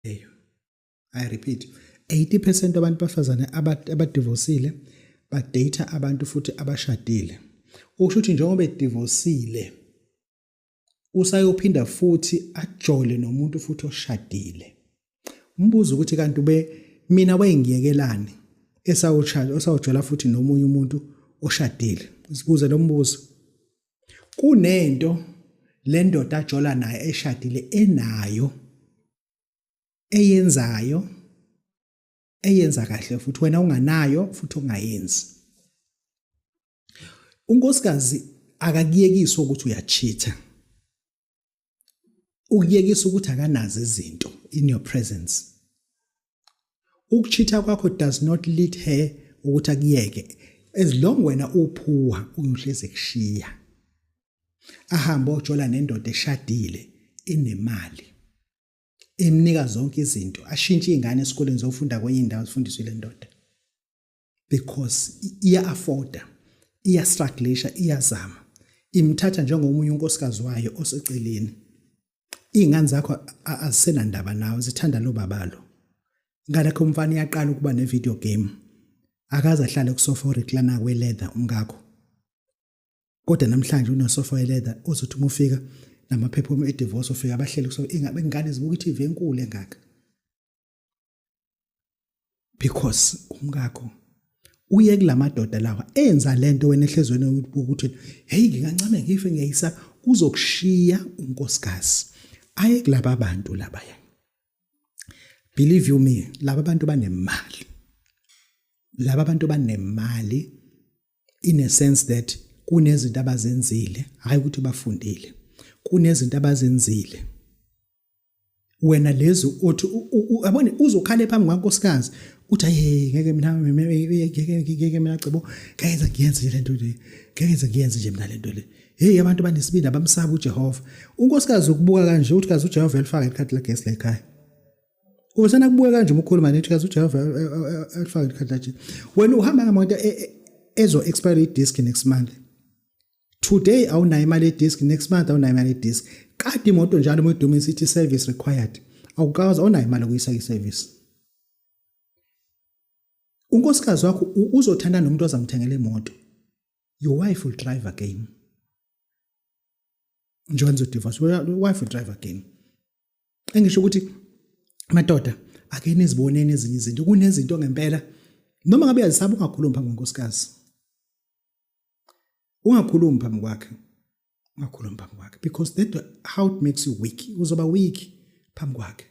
Leyo. I repeat, 80% abantu bafazane abadivosile badata abantu futhi abashadile. Usho ukuthi njengoba edivosile usayophinda futhi ajole nomuntu futhi oshadile. Umbuzo ukuthi kanti ube mina wayengiyekelani esawutshala osawujola futhi nomunye umuntu oshadile. Sibuze lo mbuzo. Kunento le ndoda ajola naye eshadile enayo eyenzayo eyenza kahle futhi wena unganayo futhi ungayenzi. Unkosikazi akakuyekiswa ukuthi uyachitha, ukuyekisa ukuthi akanazo izinto in your presence. Ukuchitha kwakho does not lead her ukuthi akuyeke. As long wena uphuwa, uyohleze kushiya ahambe ojola nendoda eshadile enemali, emnika zonke izinto, ashintshe izingane esikoleni zofunda kwenye indawo, zifundiswe le ndoda, because iya afforda, iya strugglisha, iyazama, imthatha njengomunye unkosikazi wayo oseceleni. Iy'ngane zakho azisenandaba nawe, zithanda lo babalo. Ingane yakho umfana iyaqala ukuba ne-video game, akaze ahlale kusofa orecliner we-leather umkakho, kodwa namhlanje unosofa we-leather. Uzothi uma ufika namaphepha e-divorce, ufika abahleli kusofa, ingane zibuka i-TV enkulu engaka, because umkakho uye kulamadoda lawa enza lento wena ehlezweni ukuthi, "Hey, ngingancame ngife, ngiyayisa." Uzokushiya unkosikazi aye kulaba bantu labaya. Believe you me, laba bantu banemali, laba bantu banemali in a sense that kunezinto abazenzile, hayi ukuthi bafundile, kunezinto abazenzile. Wena lezi uthi yabona, uzokhala phambi kwankosikazi uthi, "Hayi, ngeke mina, ngeke mina cebo, ngeke ngiyenze nje lento le, ngeke ngiyenze nje mina lento le. Hey, abantu banesibindi, abamsaba uJehova." Unkosikazi ukubuka kanje uthi, "Kazi uJehova elifaka ikhadi legesi la ekhaya?" Ubesana kubuka kanje uma ukhuluma nethi, "Kazi uJehova elifaka ikhadi la?" Wena uhamba ngamoto ezo expire i-disc next month. Today awunayo imali ye-disc, next month awunayo imali ye-disc. Kade imoto njalo uma idumisa ithi service required, awukazi, awunayo imali okuyisa i-service. Unkosikazi wakho uzothanda nomuntu ozamthengela imoto. Your wife will drive again njengoba nizodivorce. Your wife will drive again. Engisho ukuthi madoda, ake niziboneni ezinye izinto. Kunezinto ngempela noma ngabe uyazisaba, ungakhulumi phambi kwenkosikazi, ungakhulumi phambi kwakhe, ungakhulumi phambi kwakhe, because that how it makes you weak. Uzoba weak phambi kwakhe.